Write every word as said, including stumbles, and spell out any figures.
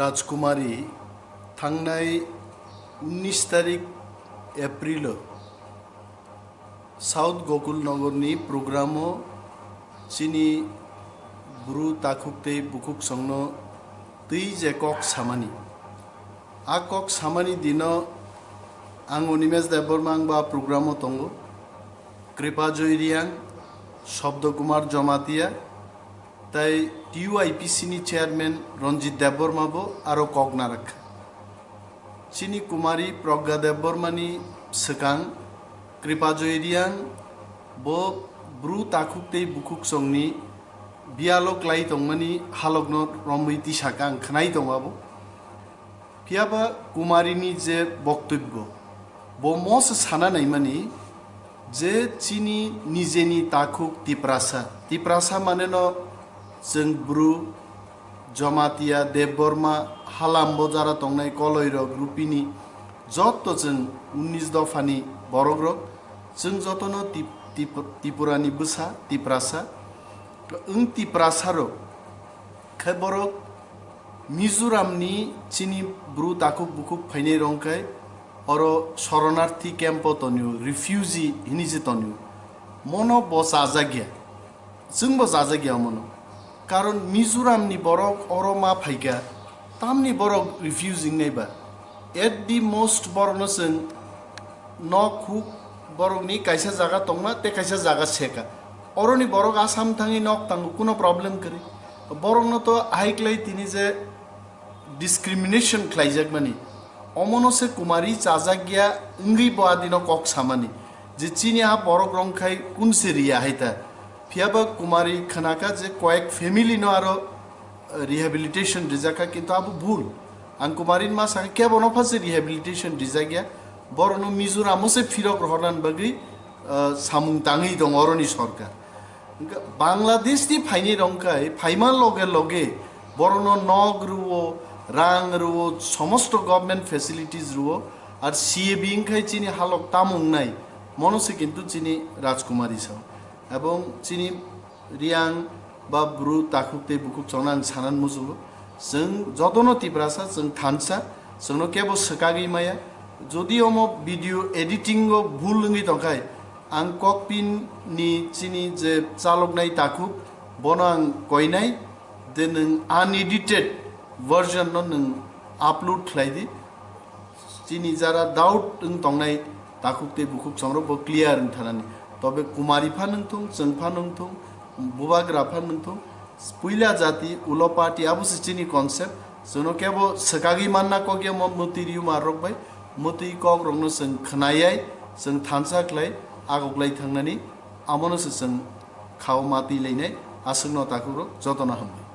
Rajkumari thangnai unnish tarik April o South Gokul Nogor ni program o chini bru takhuk tei bukhuk songno twi je kok samani. A kok samani dino ang Animesh Debbarma ang ba program o tongo. Kripa Joy Riang, Shabda Kumar Jamatia, tai T U I P C ni chairman Ranjit Debbarma bo aro kok narakha. Chini Kumari Pragya Debbarma ni swkang Kripa Joy Riang bo bru takhuk tei bukhuk songni biyalo klai tongmani halokno romwi tisaka ang khwnai tongo abo. Phiyaba Kumarini je boktobyo, bo mose sana naimani je chini nijeni takhuk Tiprasa. Tiprasa maneno chwng bru, Jamatia, Debbarma, Halambo jara tongnai Koloirok, Rupini, jotto chwng unnish dophani borokrok, chwng jotono Tip-, Tip-, Tripurani bwsa, Tiprasa. Wng Tiprasarok khe borok Mizoramni chini bru takhuk bukhuk phainai rong khe oro shoronarthi camp o tonio, refugee hini se tonio. Mono bo chajakya, chwngbo chajakya mono. Karon Mizoramni borok oro ma phaikha, tamni borok refugee wngnai ba? At the most borokno chwng nok huk borokni kaisa jaga tongma tei kaisa jaga seka. Oroni borok Assam thangwi nok tango, kuno problem kwrwi. Borokno to hai klai tini je discrimination khlaijakmani. Omono se Kumari chajakya wngwi bo adino kok samani je chini a borok rong khai kun se riya hai ta. Phiyaba Kumari khwnaka je koyek family no aro rehabilitation rijak kha, kintu abo bhul. Ang Kumarin ma sakha, kebo no pha se rehabilitation rijak ya, borok no Mizoram o se phirok rohorna bagwi, ah, samung tangwi tongo oroni sorkar. Hwnkhe Bangladesh ni phaini rong khai phaima loge loge borok no nok rwo, rang rwo, somosto government facilities rwo, ar C A B wngkhai chini halok tamo wngnai, mono se kintu chini Rajkumari sao. Ebong chini Riang ba bru takhuk tei bukhuk chongno ang sanan muchungo. Chwng jotono Tiprasa, chwng thansa, chwngno kebo swkagwi maya. Jodi omo video editing o bhul wngwi tongkhai, ang kokpin ni chini je chaloknai takhuk, bono ang koinai, de nwng unedited version no nwng upload khlai di. Chini jara doubt wng tongnai takhuk tei bukhuk songrok bo clear wng thanani. Tobe Kumari pha nung thung, chwng pha nung thung, bubagra pha nung thung, puila jati, ulo party abo se chini concept. Chwngno kebo swkagwi manna kok ya mo mwtwi riyuma rok bai, mwtwi kok rokno chwng khwnayai, chwng thansa khlai, agoklai thangnani, amono se chwng khao matwi lainai, aswkno takhuk rok jotono hambai.